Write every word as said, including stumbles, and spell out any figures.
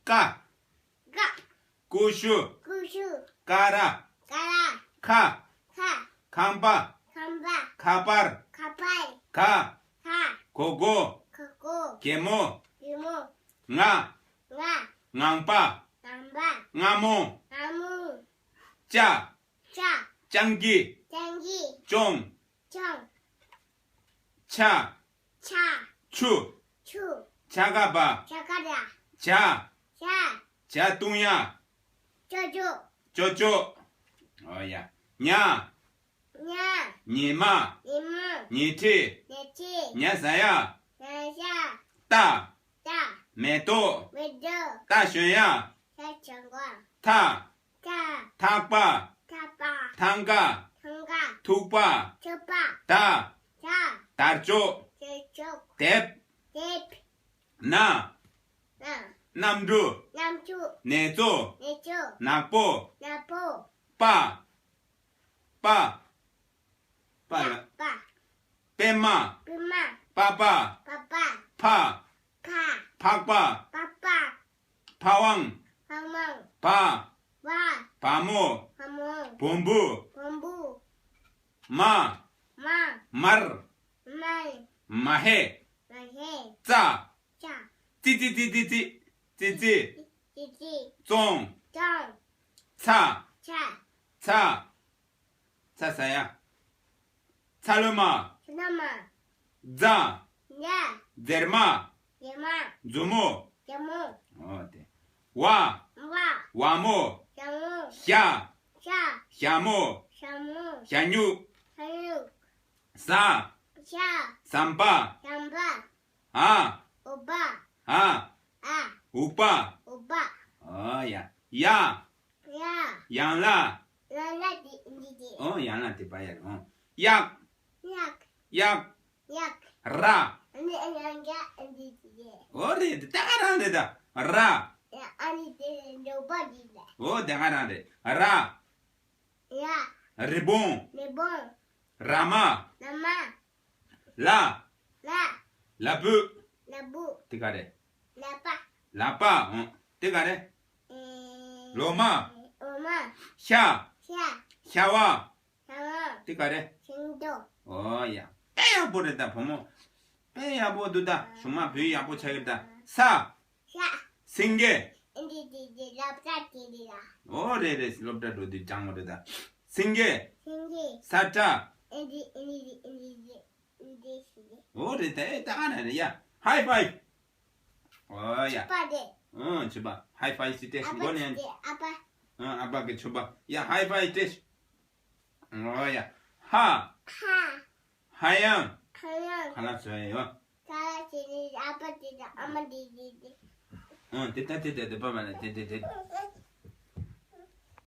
ཀ། ཀ། ཀུ་ཤུ། ཀུ་ཤུ། ཀ་ར། ཀ་ར། ཁ། ཁ། ཁང་པ། ཁང་པ། ཁ་པར། ཁ་པར། ག། ག། གོ་གོ། གོ་གོ། གད་མོ། གད་མོ། ང་། ང་། ངང་པ། ངང་པ། སྔ་མོ། སྔ་མོ། ཅ། ཅ། སྤྱང་ཀི། སྤྱང་ཀི། ཅོང་། ཅོང་། ཆ། ཆ། ཆུ། ཆུ། ཆ་ག་བ། ཆ་ག་བ། ཇ། ཇ། ཇ་བཏུང་ཡ། ཅོ་ཅོ། ཅོ་ཅོ། ཨོ་ཡ། ཉ། ཉ། ཉི་མ། ཉི་མ། ཉལ་ཁྲི། ཉལ་ཁྲི། ཉ་ཟ་ཡ། ཉ་ཟ་ཡ། རྟ། རྟ། མེ་ཏོག་མེ་ཏོག་རྟ་ཞོན་ཡ། རྟ་ཞོན་ཡ། ཐ། ཐ། ཐག་པ། ཐག་པ། ཐང་ག་ཐང་ག་ཐུག་པ། ཐུག་པ། ད། ད། དར་ལྕོག་དར་ལྕོག་དེབ། དེབ། ན། ན། གནམ་གྲུ། གནམ་གྲུ། ནེ་ཙོ། ནེ་ཙོ། ནག་པོ། ནག་པོ། པ། པ། པ་ལ། པ། པད་མ། པད་མ། པ་པ། པ་པ། ཕ། ཕ། ཕག་པ། ཕག་པ། ཕ་ཝང་། ཕ་ཝང་། བ། བ། བ་མོ། བ་མོ། བོང་བུ། བོང་བུ། མ། མ། མར། མར། མ་ཧེ། མ་ཧེ། ཙ། ཙ། ཙི་ཙི། ཙི་ཙི། ཙི་ཙི། ཙི་ཙི། ཙོང་། ཙོང་། ཚ། ཚ། ཚ། ཚ་ཟ་ཡ། ཚ་ལུ་མ། ཚ་ལུ་མ། ཛ། ཛ། ཛེར་མ། ཛེར་མ། མཛུབ་མོ། མཛུབ་མོ། ཨོ་དེ། ཝ། ཝ། ཝ་མོ། ཝ་མོ། ཞ། ཞ། ཞྭ་མོ། ཞྭ་མོ། ཞྭ་སྨྱུག་ཞྭ་སྨྱུག་ཟ། ཟ། ཟམ་པ། ཟམ་པ། འ། འོག་པ། འ། འ། འོག་པ། འོག་པ། ཨོ་ཡ། ཡ། ཡ། ཡང་ལ། ཡང་ལ་དེ་འདི་དེ། ཨོ་ཡང་ལ་དེ་པ་ཡ་རེད། ཨོ། གཡག་གཡག་གཡག་གཡག་ར། ཨ་ནི་ཨ་ནི་ཡང་འདི་འདི་དེ། ཨོ་རེད་དེ་ད་ག་རང་རེད་ད། ར། ཡ་ཨ་ནི་དེ་འདོགས་པ་འདི་ལ། ཨོ་ད་ག་རང་རེད། ར། ཡ། རི་བོང་། རི་བོང་། ར་མ། ར་མ། ལ། ལ། ལ་ཕུག་ལ་ཕུག་དེ་ག་རེད། ལ་པ། ལ་པ། ཨོ། དེ་ག་རེད། ཨེ། ལོ་མ། ལོ་མ། ཤ། ཤ། ཤ་བ། ཤ་བ། དེ་ག་རེད། ཤིང་ཏོག་ཨོ་ཡ། དཔེ་ཡག་པོ་རེད་ད་བུ་མོ། དཔེ་ཡག་པོ་འདུག་ད་གཞུག་མ་བོད་ཡག་པོ་ཆགས་ཀྱི་རེད་ད། ས། ཤ། སེང་གེ་ཨ་འདི་འདི་འདི་སློབ་གྲྭ་དེ་རེད་ལ། ཨོ་རེད་རེད། སློབ་གྲྭ་འགྲོ་དུས་སྦྱང་དགོས་རེད་ད། སེང་གེ་སེང་གེ་ས་ཁྲ་ཨ་འདི་ཨ་འདི་འདི་འདི་འདི་འདི་ཞིག་རེད། ཨོ་རེད་ད། ཨེ་ད་ག་ན་རེད་ཡ། ཧའི་ཕའི། ཨོ་ཡ། ཕྱུ་པ་རེད། ཨོ་ཕྱུ་པ། ཧའི་ཕའི་ཞིག་སྤྲད་ཤིག་མགོ་ནས། ཨ་ཕ། ཨ་ཕ་གི་ཕྱུ་པ། ཡ་ཧའི་ཕའི་སྤྲད་ཤིག་ཨོ་ཡ། ཧ། ཧ། ཧ་ཡང་། ཧ་ཡང་། ཁ་ལག་བཟོ་ཡ་ཡོད། ཁ་ལག་བྱེད་ནི་ཨ་ཕ་དེ་དང་ཨ་མ་དེ་དེ་དེ། ཨང་དེ་ལྟ་དེ་ལྟ་དེ་པ་མ་ལ་དེ་དེ་དེ།